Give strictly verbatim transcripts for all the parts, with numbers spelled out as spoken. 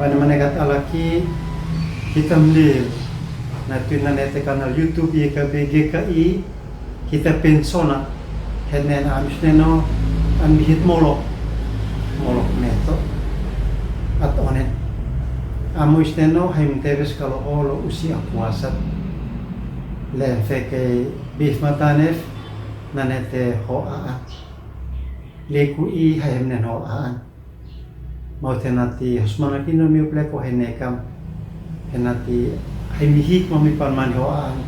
Bae ne manekat ala ki, kita mlil na tuin nane te kanal YouTube ye ka be ge ka i, kita pensona, hene na ami sneno, ami hit molo, molo meto. At onen. Amu sneno, haim tebes kalo holo usi akuasat. Len feke bif matanef, nane te ho a a. Leku i haim nen ho a a. Mau te nati hosmana kino miu pleko hene kam. He nati hai mihik mami pan mani ho a an.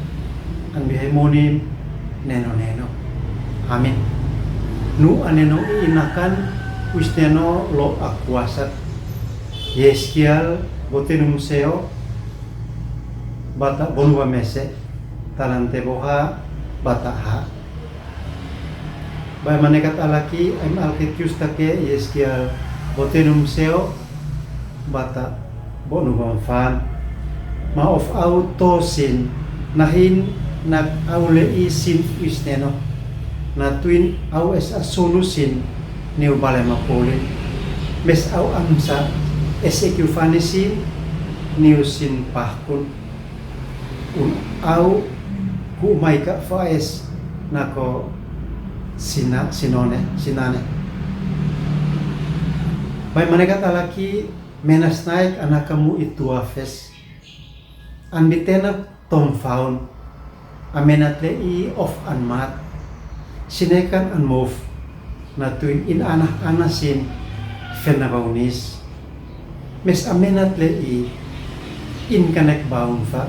An mi hai monim neno neno. Amen. Nu aneno i inakan uis neno lo akuasat. Yeskial botenum seo bata bonuba mese. Talante boha bata ha. Bae manekat ala ki, aim alkit kius take, Yeskial botenum seo, bata bonu bam fan. Ma of au to sin, nahin nak au le i sin uis neno. Na tuin au es a sonu sin, niu bale ma polin. Mes au amsa, es e kiu fani sin, niu sin pahkun. Un au ku maika faes nako sina, sinone, sinane. Bae manekat ala ki menas naik anaka mu i tuafes. An bitena tom faun. A menat le i of an mat. Sinekan an mof. Na tuin in ana, ana sin fena baunis. Mes a menat le i in kanek baun fa.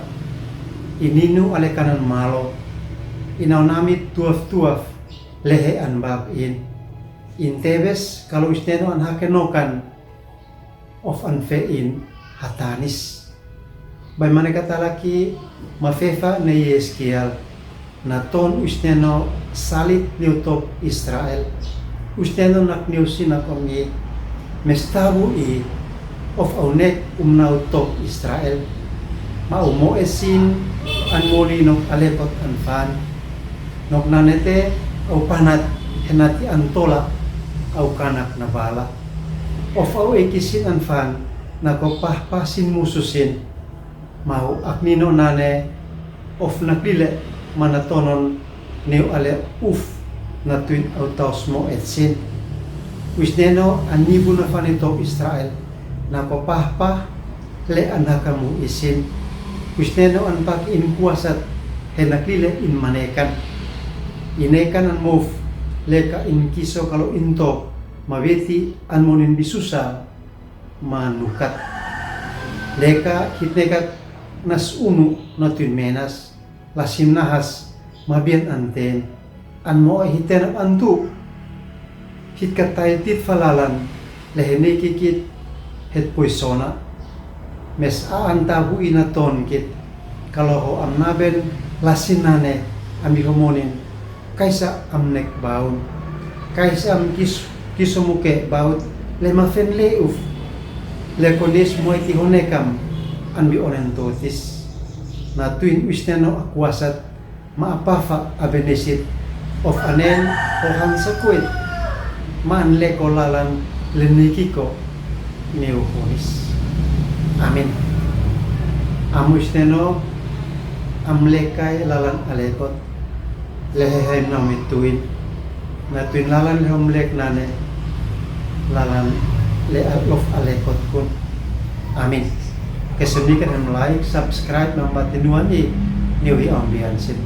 I ninu ale kanan malo. I nau namit tuaf tuaf lehe an bab in. In tebes kalo uis neno an hake nokan. Of an fe in hatanis. Bae manekat ala ki ma fefa ne Yeskial. Na ton uis neno salit niu top Israel. Uis neno nak niu sina komi. Mes tabu i of au nek um nau top Israel. Ma au mo esin an moli nok ale kot an fan. Nok nanete au panat henati an tola au kanak na bala. Of au ekisin an fan nako pahpah sin musu sin. Mau ak nino nane of nak lile mana tonon niu ale uf na tuin au taus mo etsin. Uis neno an nibu na fani top Israel nako pahpah le an haka mu isin. Uis neno an pak in kuasat he nak lile in manekan. Inekan an mof le ka in kiso kalo in top ma beti an monin bisusa. Manukat. Leka hitnekat nas unu na tuin menas, lasim nahas, mabian anten, an mo hitenap antu. Hitkat taitit falalan, lehe nikikit, het puisona. Mes a anta hui na tonkit, kaloho am naben lasinane, ami homonin, kaisa am nek baun. Kaisa am kis, kisomuke baut, le mafen le uf. Le konis moiti honekam, an bi onen totis. Na tuin uis neno a kuasat, ma a pafa a benesit. Of anen, o hansa kuit. Ma an leko lalan, le nikiko. Neu honis. Amen. Am uis neno, am lekai lalan alekot. Lehe hem na mi tuin. Na tuin lalan le hom lek nane. Lalan le alof alekot kun. Amen. Kesemnikan hem like, subscribe, namba tinuan i. Neu hi ambiansin.